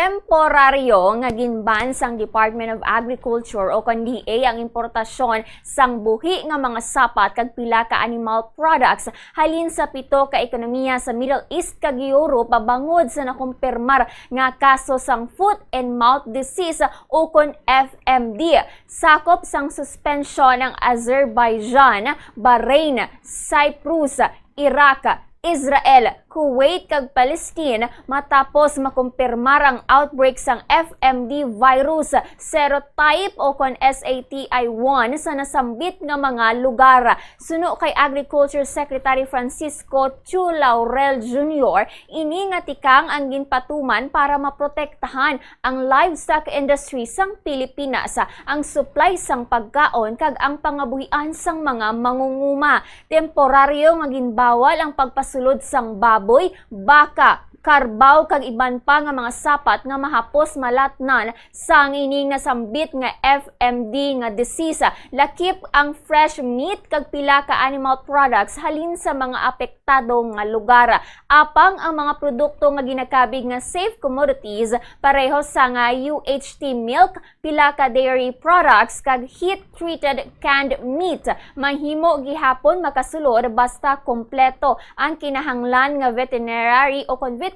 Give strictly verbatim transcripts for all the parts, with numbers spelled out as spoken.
Temporaryo nga ginban sang Department of Agriculture o kon D A ang importasyon sang buhi nga mga sapat kag pila ka animal products halin sa pito ka ekonomiya sa Middle East kag Europe bangod sa nakumpirmar nga kaso sang foot and mouth disease o kon F M D. Sakop sang suspensyon ang Azerbaijan, Bahrain, Cyprus, Iraq, Israel, Kuwait kag Palestine matapos makumpirmar ang outbreak sang F M D virus serotype o kon S A T I one sa nasambit nga mga lugar. Suno kay Agriculture Secretary Francisco Chu Laurel Junior, ini nga tikang ang ginpatuman para maprotektahan ang livestock industry sang Pilipinas, ang supply sang pagkaon kag ang pangabuhian sang mga mangunguma. Temporaryo nga ginbawal ang pagpasulod sang baboy, baka, karbaw kag iban pa nga mga sapat nga mahapos malatnan sang ining nasambit nga F M D nga disease, lakip ang fresh meat kag pila ka animal products halin sa mga apektado nga lugar. Apang ang mga produkto nga ginakabig nga safe commodities, pareho sa nga U H T milk, pila ka dairy products, kag heat-treated canned meat, mahimo gihapon makasulod basta kompleto ang kinahanglan nga veterinary o kon veterinary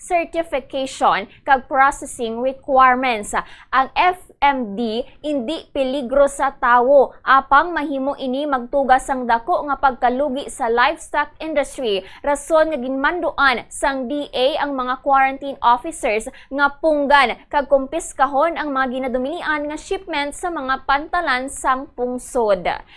certification kag processing requirements. Ang F M D indi peligro sa tawo, apang mahimo ini magtuga sang dako nga pagkalugi sa livestock industry, rason nga ginmanduan sang D A ang mga quarantine officers nga punggan kag kumpiskahon ang mga ginadumilian nga shipment sa mga pantalan sang pungsod.